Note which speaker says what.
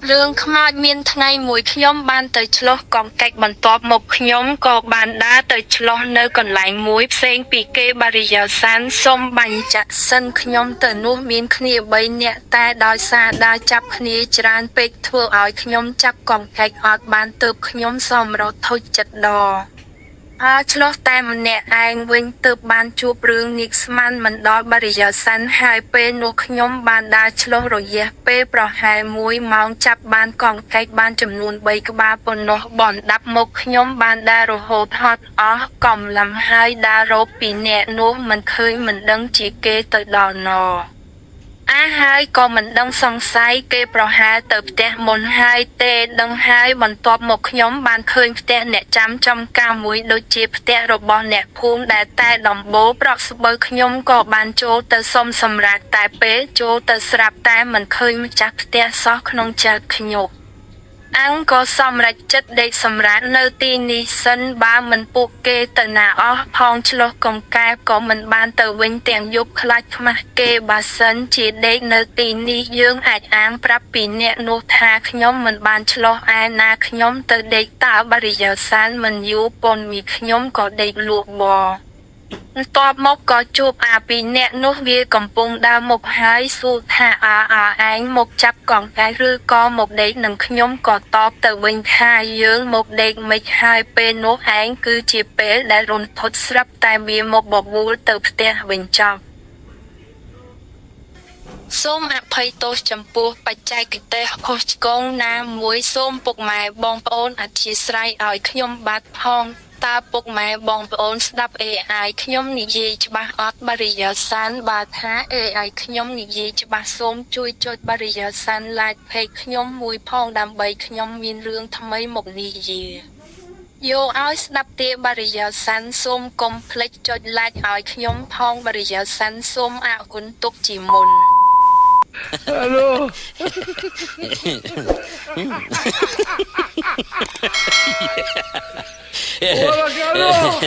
Speaker 1: រឿងខ្មោចមានថ្ងៃមួយខ្ញុំបានទៅឆ្លុះកង្កែបបន្ទាប់មកខ្ញុំក៏បានដើរទៅឆ្លុះនៅកន្លែងមួយផ្សេងពីគេបរិយាសានសូមបាញ់ចាក់សិនខ្ញុំទៅនោះមានគ្នា3នាក់តែដោយសារដើរចាប់គ្នាច្រើនពេកធ្វើឲ្យខ្ញុំចាប់កង្កែបអត់បានទើបខ្ញុំសមរធុចចិត្តដល់ អើឆ្លោះតែម្នាក់ឯងវិញទើបបានជួបរឿងនេះស្មានមិនដល់បរិយាសិនហើយពេលនោះខ្ញុំបានដើរឆ្លោះរយៈពេលប្រហែល1ម៉ោងចាប់បានកង្កែបបានចំនួន3ក្បាលប៉ុណ្ណោះបណ្ដាប់មកខ្ញុំបានដើររហូតហត់អស់កម្លាំងហើយដើររកពីអ្នកនោះមិនឃើញមិនដឹងជាគេទៅដល់ណអាហើយក៏មិនដឹងសង្ស័យគេប្រហែលទៅផ្ទះមុនហើយទេដឹងហើយបន្ទាប់មកខ្ញុំបានឃើញផ្ទះអ្នកចាំចំការមួយដូចជាផ្ទះរបស់អ្នកភូមិដែលតែដំបូលប្រក់ស្បូវខ្ញុំក៏បានចូលទៅសុំសម្រាកតែពេលចូលទៅស្រាប់តែមិនឃើញម្ចាស់ផ្ទះសោះក្នុងចិត្តខ្ញុំអញក៏សម្រេចចិត្តដេកសម្រាកនៅទីនេះសិនបើមិនពួកគេទៅណាអស់ផងឆ្លោះកង្កែបក៏មិនបានទៅវិញទាំងយប់ខ្លាចខ្មាស់គេបើសិនជាដេកនៅទីនេះយើងអាចអាងប្រាប់ពីអ្នកនោះថាខ្ញុំមិនបានឆ្លោះឯណាខ្ញុំទៅដេកតើបរិយាសានមិនយូរប៉ុនមីខ្ញុំក៏ដេកលក់បបន្ទាប់មកក៏ជួបអាពីអ្នកនោះវាកំពុងដើរមកហើយសួរថាអាអាឯងមកចាប់កង្កែបឬក៏មកដេកនឹងខ្ញុំក៏តបទៅវិញថាយើងមកដេកមិនហើយពេលនោះឯងគឺជាពេលដែលរន្ធត់ស្រាប់តែវាមកបបួលទៅផ្ទះវិញចប់សូមអភ័យទោសចំពោះបច្ចេកទេសខុសឆ្គងណាមួយសូមពុកម៉ែបងប្អូនអធិស្ឋានឲ្យខ្ញុំបាទផងតើពុកម៉ែបងប្អូនស្ដាប់ AI ខ្ញុំនិយាយច្បាស់អត់បរិយាសានបើថា AI ខ្ញុំនិយាយច្បាស់សូមជួយចុចបរិយាសាន like page ខ្ញុំមួយផងដើម្បីខ្ញុំមានរឿងថ្មីមកនិយាយយកឲ្យស្ដាប់ទេបរិយាសានសូមកុំភ្លេចចុច like ឲ្យខ្ញុំផងបរិយាសានសូមអរគុណទុកជាមុន
Speaker 2: Hello. Hola, Carlos.